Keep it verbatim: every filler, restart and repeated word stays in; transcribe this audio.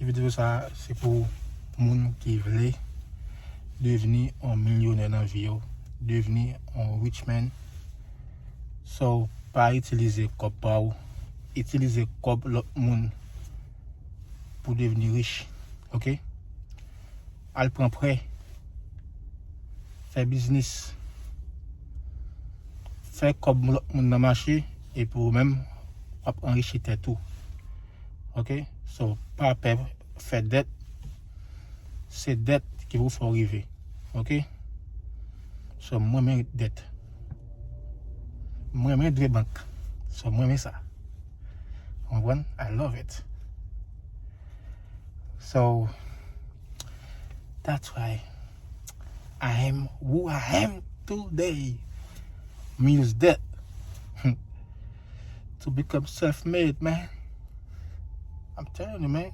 Videyo sa se pou moun ki vle devni yon milyonè nan vi yo, devni yon rich man. So, pa itilize kòb pa w, itilize kòb lòt moun pou devni rich, ok? Al pran prè, fè biznis, fè kòb lòt moun nan mache, epi ou menm w ap anrichi tèt ou. Ok? So, pa pè fè dèt. Se dèt ki pou fè w rive. Ok? So, mwen renmen dèt. Mwen renmen dwe bank. So, mwen renmen sa. Ou konprann? I love it. So, that's why I am who I am today. Mi use that to become self-made, man. I'm telling you, man.